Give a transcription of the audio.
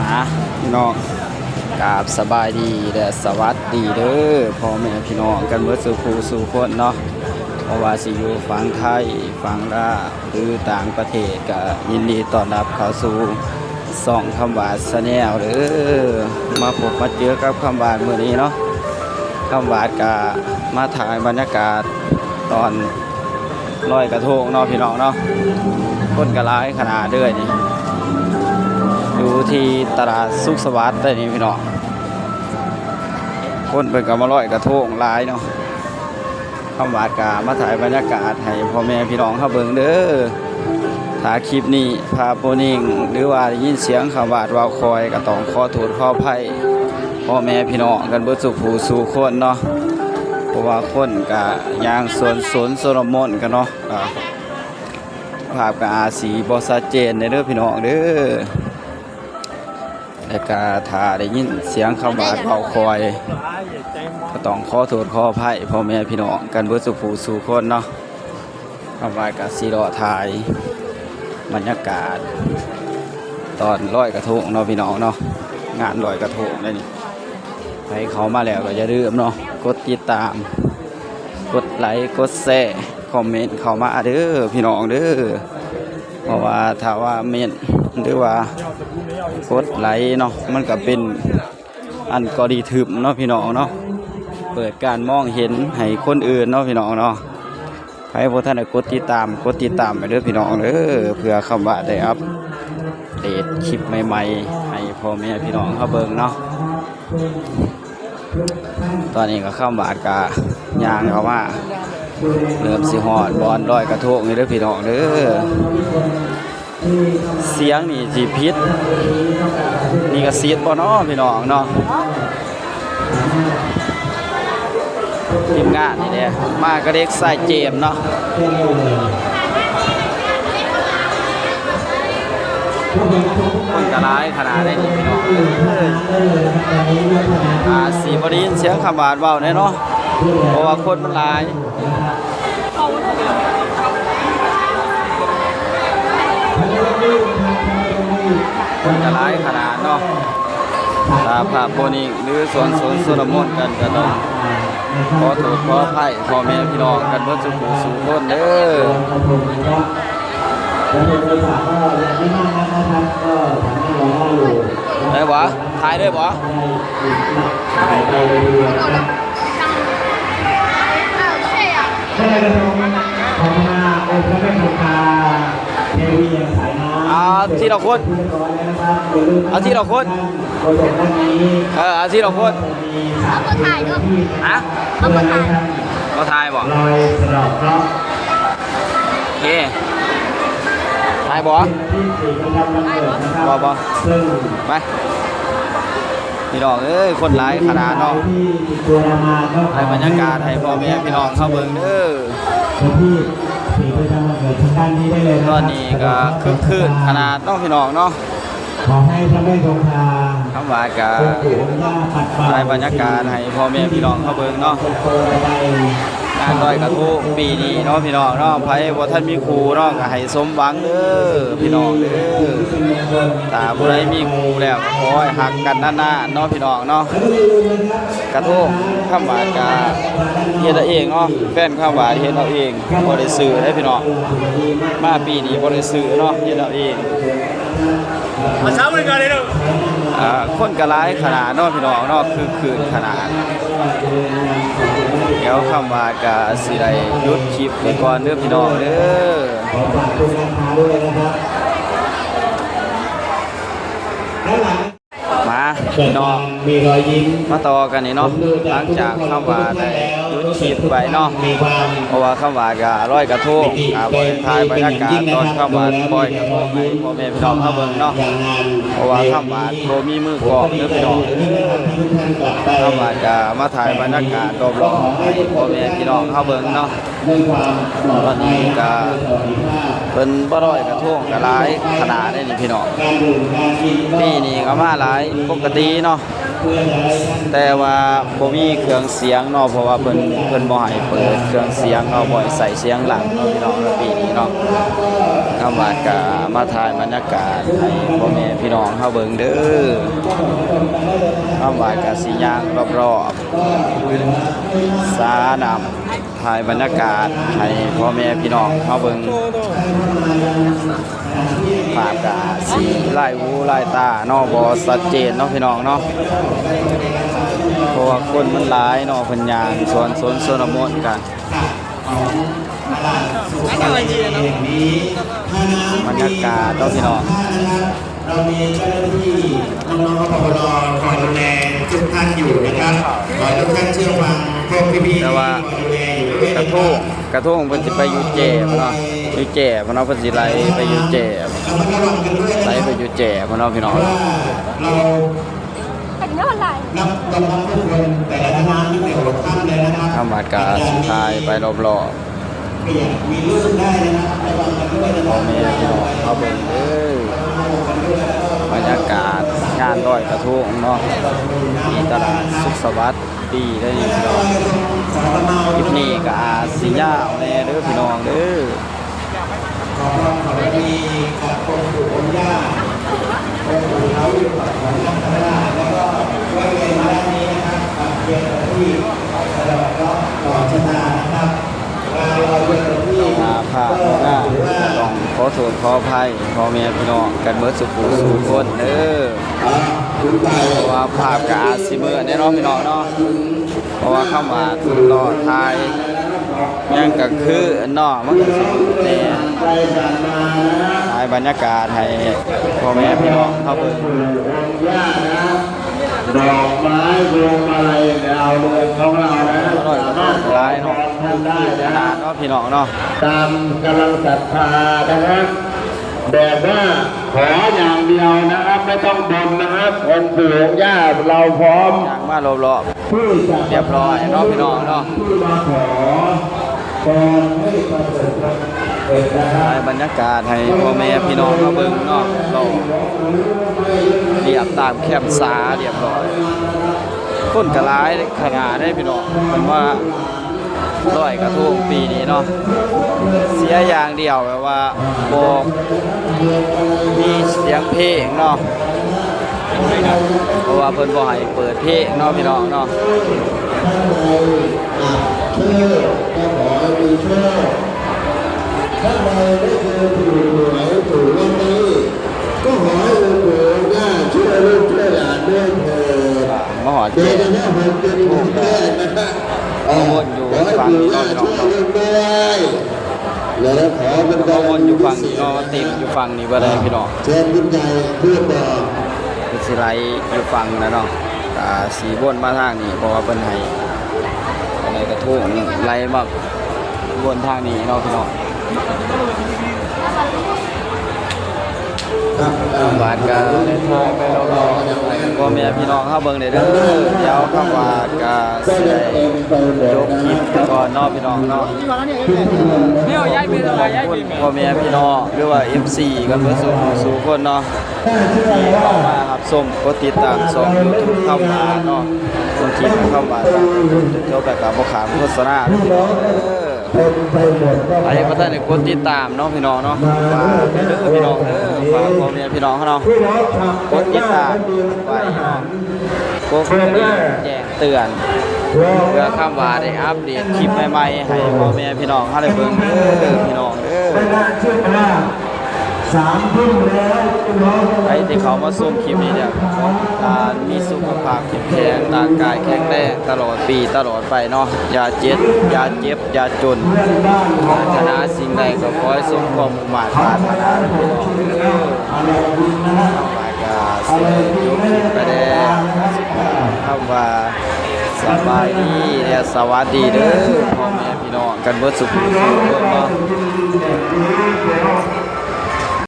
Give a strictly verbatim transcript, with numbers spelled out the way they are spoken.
อ่ะพี่น้อง กราบสบายดีและสวัสดีเด้อพ่อแม่พี่น้องกันเบิดสู่ผู้สู่คนเนาะ เพราะว่าสิอยู่ฝั่งไทย ฝั่งลาว หรือต่างประเทศ ก็ยินดีต้อนรับเข้าสู่ช่องคำหวาดแชนแนลเด้อ มาพบมาเจอกับคำหวาดมื้อนี้เนาะ คำหวาดก็มาถ่ายบรรยากาศตอนลอยกระทงเนาะพี่น้องเนาะ คนก็หลายขนาดเลยนี่ อยู่ที่ตลาดสุขสวัสดิ์ได้นี่พี่น้อง คนเพิ่นก็มาลอยกระทงหลายเนาะ คำหวาดก็มาถ่ายบรรยากาศให้พ่อแม่พี่น้องเฮาเบิ่งเด้อ ถ้าคลิปนี้ภาพบ่นิ่ง หรือว่าได้ยินเสียงคำหวาดเว้าคอย ก็ต้องขอโทษขออภัยพ่อแม่พี่น้องกันเบิดสู่ผู้สู่คนเนาะ เพราะว่าคนก็ย่างสวนสนสนมนกันเนาะ อ่า ภาพก็อาจสิบ่ชัดเจนเด้อพี่น้องเด้อ แล้วก็ถ้าได้ยินเสียงคำหวาดเว้าคอย ก็ต้องขอโทษขออภัยพ่อแม่พี่น้องกันเบิดสู่ผู้สู่คนเนาะ คำหวาดก็สิเลาะถ่ายบรรยากาศตอนลอยกระทงเนาะพี่น้องเนาะ งานลอยกระทงได้นี่ ใครเข้ามาแล้วก็อย่าลืมเนาะ กดติดตาม กดไลค์ กดแชร์ คอมเมนต์เข้ามาเด้อพี่น้องเด้อ เพราะว่าถ้าว่าเม้นต์ หรือว่ากดไลค์เนาะ มันก็เป็นอัลกอริทึมเนาะพี่น้องเนาะ เปิดการมองเห็นให้คนอื่นเนาะพี่น้องเนาะ ใครบ่ทันได้กดติดตาม กดติดตามไปเด้อพี่น้องเด้อ เพื่อคำหวาดได้อัปเดตคลิปใหม่ๆ ให้พ่อแม่พี่น้องเฮาเบิ่งเนาะ ตอนนี้ก็คำหวาดก็ย่างเข้ามา เริ่มสิฮอดบ่อนลอยกระทงนี่เด้อพี่น้องเด้อ เสียงนี่สิผิด นี่ก็สิทธิ์บ่เนาะพี่น้องเนาะ ทีมงานนี่เด้ มากับเด็กชายเจมส์เนาะ คนก็หลายขนาดนี้พี่น้องเอ้ย อ่า สิบ่ได้ยินเสียงคำหวาดเว้าแน่เนาะ เพราะว่าคนมันหลาย คนก็หลายขนาดเนาะ ถ้าภาพบ่นิ่ง หรือสวนสนสนมนกันก็ต้องขอโทษขออภัยพ่อแม่พี่น้องกันเบิดสู่ผู้สู่คนเด้อ ได้บ่ ถ่ายได้บ่ ได้กระทงของพระองค์พระแม่คงคา เทวีแห่งสายน้ำ เอาทีละคน เรียบร้อยแล้วนะครับ อย่าลืม เอาทีละคน ประสงค์ด้านนี้ เออ เอาทีละคน มีสาม เอาบ่ถ่ายเด้อ ฮะ เพื่อให้ท่าน บ่ถ่ายบ่ ลอยสะเดาะเคราะห์ โอเค ถ่ายบ่ ที่สี่ประจำวันเกิดนะครับ บ่ บ่ ซึ่ง ไป พี่น้องเอ้ย คนหลายขนาดเนาะ ถ่ายบรรยากาศให้พ่อแม่พี่น้องเขาเบิ่งเด้อ ตอนนี้ก็คึกคืนขนาดเนาะพี่น้องเนาะ ขอให้พระแม่คงคา คำหวาดก็ถ่ายบรรยากาศให้พ่อแม่พี่น้องเขาเบิ่งเนาะ งานลอยกระทงปีนี้เนาะพี่น้องเนาะ ไผบ่ทันมีคู่เนาะ ก็ให้สมหวังเด้อพี่น้องเด้อ ถ้าผู้ใดมีคู่แล้วก็ขอให้ฮักกันนานๆเนาะพี่น้องเนาะ กระทงคำหวาดก็เฮ็ดเอาเองเนาะ แฟนคำหวาดเฮ็ดเอาเอง บ่ได้ซื้อเด้อพี่น้อง มาปีนี้บ่ได้ซื้อเนาะ เฮ็ดเอาเอง มาเช้าบริการเลยเนาะ อ่า คนก็หลายขนาดเนาะพี่น้องเนาะ คึกคืนขนาด เดี๋ยวคำหวาดก็สิได้หยุดคลิปไปก่อนเด้อพี่น้องเด้อ มาพี่น้อง มีรอยยิ้ม มาต่อกันนี่เนาะ หลังจากคำหวาดได้หยุดคลิปไปเนาะ เพราะว่าคำหวาดก็ลอยกระทง อ่า บ่ได้ถ่ายบรรยากาศตอนคำหวาดปล่อยกระทงให้พ่อแม่พี่น้องเขาเบิ่งเนาะ เพราะว่าคำหวาดบ่มีมือกล้องเด้อพี่น้อง คำหวาดก็มาถ่ายบรรยากาศรอบๆให้พ่อแม่พี่น้องเขาเบิ่งเนาะ ตอนนี้ก็เพิ่นบ่ลอยกระทงก็หลายขนาดเลยนี่พี่น้อง ปีนี้ก็มาหลายปกติเนาะ แต่ว่าบ่มีเครื่องเสียงเนาะ เพราะว่าเพิ่น เพิ่นบ่ให้เปิดเครื่องเสียงเนาะ บ่ให้ใส่เสียงหลังเนาะพี่น้องเนาะ ปีนี้เนาะ คำหวาดก็มาถ่ายบรรยากาศให้พ่อแม่พี่น้องเฮาเบิ่งเด้อ คำหวาดก็สิย่างรอบๆ สาน้ำ ถ่ายบรรยากาศให้พ่อแม่พี่น้องเฮาเบิ่ง ภาพกะสีลายหูลายตาเนาะ บ่ชัดเจนเนาะพี่น้องเนาะ เพราะว่าคนมันหลายเนาะ เพิ่นย่างสวนสนชนบทกัน บรรยากาศเนาะพี่น้อง เรามีเจ้าหน้าที่น้องๆ รปภ คอยดูแลทุกท่านอยู่นะครับ ขอให้ทุกท่านเชื่อฟังพวกพี่ๆ แต่ว่า ที่คอยดูแลอยู่ด้วย กระ นะครับ ทง กระทงเพิ่นสิไปอยู่แจ่พุ้นเนาะ อยู่แจ่พุ้นเนาะ เพิ่นสิไหลไปอยู่แจ่ ระมัดระวังกันด้วยนะครับ ไหลไปอยู่แจ่พุ้นเนาะพี่น้อง เพราะว่าเรา เป็นเท่าไหร่ นับ ต้อนรับทุกคน แต่ละคณะตั้งแต่หัวค่ำเลยนะครับ คำหวาดก็สิถ่ายไปรอบๆ เปียกมีลื่นได้นะครับ ระวังกันด้วยนะครับ พ่อแม่พี่น้องเฮาเบิ่งเด้อ บรรยากาศงานลอยกระทงเนาะ ที่ตลาดสุขสวัสดิ์ดีได้นี่พี่น้อง คลิปนี้ก็อาจสิยาวแน่เด้อพี่น้องเด้อ ขอพรขอให้มีกับองค์ปู่องค์ย่า องค์ปู่ท้าวเวสสุวรรณนาคราช แล้วก็ไหว้เวียนมาด้านนี้นะครับ ตามเทียนที่ตลอดรอบต่อชะตานะครับ มาลอยเวียนที่ ต้องหาผ้าหน้า ก็ถือว่า ต้องขอโทษขออภัยพ่อแม่พี่น้องกันเบิดสุขุสู่คนเด้อ อ่า คุณไก่ เพราะว่าภาพก็อาจสิเบลอแน่เนาะพี่น้องเนาะ เพราะว่าคำหวาดรอถ่ายยังกลางคืนเนาะ มันก็สิมืดแน่ ถ่ายบรรยากาศให้พ่อแม่พี่น้องเฮาเบิ่ง ดอกไม้พวงมาลัยดาวเรืองของเรานะ สามารถขอพรท่านได้นะ ขนาดเนาะพี่น้องเนาะ ตามกำลังศรัทธานะฮะ แบบว่าขออย่างเดียวนะครับ ไม่ต้องบนนะครับ องค์ปู่องค์ย่าเราพร้อม ย่างมารอบๆ ที่จะ เรียบร้อยเนาะพี่น้องเนาะ ที่มาขอพรให้ประสบความสำเร็จนะครับ ถ่ายบรรยากาศให้พ่อแม่พี่น้องเฮาเบิ่งเนาะ เราเรียบตามแคมสาเรียบร้อย คนก็หลายขนาดเด้พี่น้อง เพิ่นว่า ลอยกระทงปีนี้เนาะ เสียอย่างเดียวแบบว่าบ่มีเสียงเพลงเนาะ เพราะว่าเพิ่นบ่ให้เปิดเพลงเนาะพี่น้องเนาะ ท่านใดอับโชคก็ขอให้มีโชค ท่านใดไม่เคยถูกหวยถูกลอตเตอรี่ ก็ขอให้องค์ปู่องค์ย่าช่วยลูกช่วยหลานด้วยเถิด มาฮอด เดี๋ยวจะให้ผมเป็นคนแรกนะฮะ มาวนอยู่ ขอให้ ฝั่งนี้ ปู่ย่า เนาะพี่น้อง ช่วยลูกด้วย แล้วขอเป็น มาวนอยู่ฝั่งนี้เนาะ มาเต็มอยู่ฝั่งนี้บ่ได้พี่น้อง เชิญคุณยายพูดต่อ คือสิไหลอยู่ฝั่งนะเนาะ อ่า สีวนมาทางนี้ เพราะว่าเพิ่นให้ อะไรกระทงไหลมาวนทางนี้เนาะพี่น้อง ครับ อ่า บาดก็ได้ถ่ายไปรอบๆ ให้พ่อแม่พี่น้องเฮาเบิ่งได้เด้อ เดี๋ยวคำหวาดก็สิได้จบคลิปไปก่อนเนาะพี่น้องเนาะ ขอบคุณพ่อแม่พี่น้อง หรือว่า เอฟซี กันเบิดสู่สู่คนเนาะ ที่เข้ามารับชม กดติดตามช่อง YouTube คำหวาดเนาะ เบิ่งคลิปคำหวาดจนจบแล้วก็บ่ข้ามโฆษณาเด้อพี่น้องเด้อ เต็มไปหมด ไผบ่ทันได้กดติดตามเนาะพี่น้องเนาะ ฝากเด้อพี่น้องเด้อ ฝากพ่อแม่พี่น้องเฮาเนาะ กดติดตามไว้เนาะ กดกระดิ่งแจ้งเตือน เพื่อคำหวาดได้อัปเดตคลิปใหม่ๆ ให้พ่อแม่พี่น้องเฮาได้เบิ่งเด้อพี่น้องเด้อ ไม่น่าเชื่อว่า สามทุ่มแล้วพี่น้อง ใครที่เข้ามาชมคลิปนี้เนี่ย ขอให้ทุกท่านมีสุขภาพเข้มแข็ง ร่างกายแข็งแรงตลอดปีตลอดไปเนาะ อย่าเจ็บ อย่าเจ็บ อย่าจน เพื่อนบ้านของ ปรารถนาสิ่งใดก็ขอให้สมความมุ่งมาดปรารถนาเด้อพี่น้องเด้อ อะไรกินนะฮะ ต่อไปก็สิได้จบคลิปไปแล้ว คำว่าสบายดีและสวัสดีเด้อ พ่อแม่พี่น้องกันเบิดสุขสุขคนเนาะ